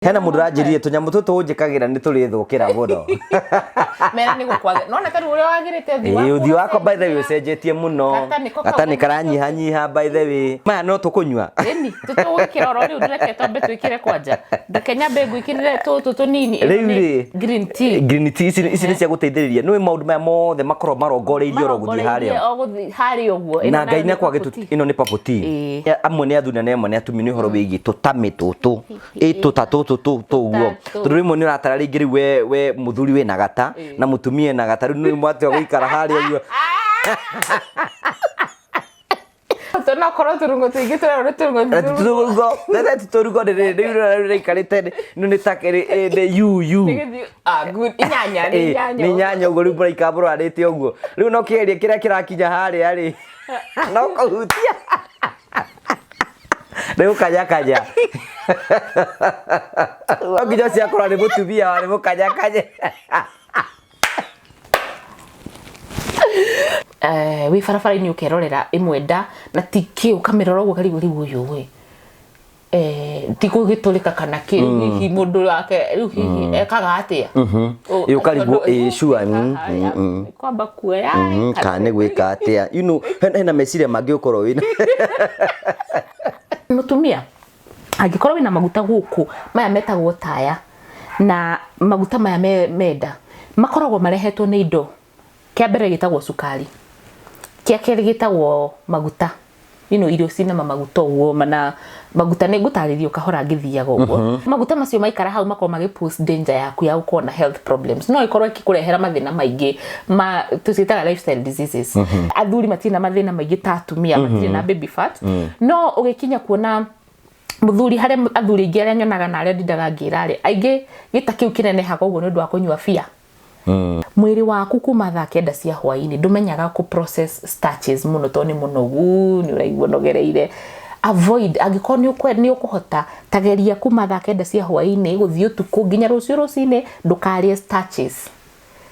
Hena mundu ranjirire tunyamu tutu unjikagira ni turithukira muno. Mera nĩ gũkwagĩra nona ta rĩu ũrĩa wagĩrĩte ũthiũ Ĩĩ, waku ũthiũ wakwa by the way ũracenjia. ũcenjetie mũno. Gata nĩko Gata kau nĩ karanyihanyiha by the way. Maya no tũkũnyua. Ĩni, tũtũgwĩkĩra oro rĩu reke twambe twĩkĩre kwanja. Reke nyambe ngwĩkĩrĩre tũtũ tũnini. Ĩno Rĩu nĩ rĩ, green tea. Green tea ici nĩ cia gũteithĩrĩria. Nĩũĩ maũndũ maya mothe makoragwo marongoreirio oro gũthiĩ harĩa. Marongoreirie o gũthiĩ harĩa ũguo. Ĩno Na nayo Ngai nĩ nĩ akwagĩ purple tea. ĩno nĩ purple tea. Ĩĩ. Amwe nĩ athuri na amwe nĩ atumia nĩ ũhoro wĩgiĩ tũtamĩ tũtũ. Ĩ tũta tũtũ tũguo. Tũtatũ. Tondũ rĩmwe nĩ ũratara rĩngĩ rĩu we mũthuri wĩna gata na mũtumia ena gata rĩu nĩ mwatua gũikara harĩa ũguo. Tonokorwo tũrung'o tũingĩ tũrerwo nĩ tũrung'o Tũrung'o, tete ti tũrung'o nĩ rĩrĩ rĩu rĩikarĩte nĩ ta nĩ yu yu. Nĩ ah, good. Inyanya, nĩ Ĩ, inyanya. nĩ inyanya ũguo rĩu mũraikara mũrarĩte ũguo rĩu no kĩgeria kĩrĩa kĩrakinya harĩa rĩ no kũhutia nĩ gũkanyakanya no nginya ciakora nĩ mũtumia wa nĩ mũkanyakanya. Eh, wĩ barabara-inĩ ũkerorera ĩmwe nda na ti kĩ ũkamĩrora ũguo ũkarigwo rĩu ũyũ ĩ eh, ti gũgĩtũrĩka kana kĩ rĩu hihi mũndũ wake rĩu hihi ekaga atĩa Ĩ, ũkarigwo, tondũ ĩ, sure, harĩa, kwamba kuoya Kana nĩ gwĩka atĩa, hena meciria mangĩ ũkorwo wĩna. Mũtumia angĩkorwo wĩna maguta gũkũ maya metagwo taya na maguta maya menda makoragwo marehetwo nĩ indo kĩa mbere gĩtagwo cukari, kĩa kerĩ gĩtagwo maguta, irio cina maguta ũguo na maguta nĩ ngũtarĩria o kahora ngĩthiaga ũguo. Maguta macio maikara hau makoragwo magĩ pose danger yaku ya gũkorwo na health problems. No ĩkorwo ĩkĩkũrehera mathĩna maingĩ ma tũciĩtaga lifestyle diseases. Athuri matirĩ na mathĩna maingĩ ta atumia, matirĩ na baby fat. No ũgĩkinya kuona mũthuri harĩa athuri aingĩ arĩa nyonaga na arĩa ndindaga ngĩra rĩ, aingĩ gĩta kĩu kĩnenehaga ũguo nĩ ũndũ wa kũnyua bia. Mwĩrĩ waku kuma thaa 9 cia hwainĩ ndũmenyaga kũ process starches mũno tondũ nĩ mũnogu, nĩ ũraigua ũnogereire. Avoid, angĩkorwo nĩ ũkũhota, ta geria kuma thaa 9 cia hwainĩ gũthiĩ ũtukũ nginya rũciũ rũcinĩ ndũkarĩe starches.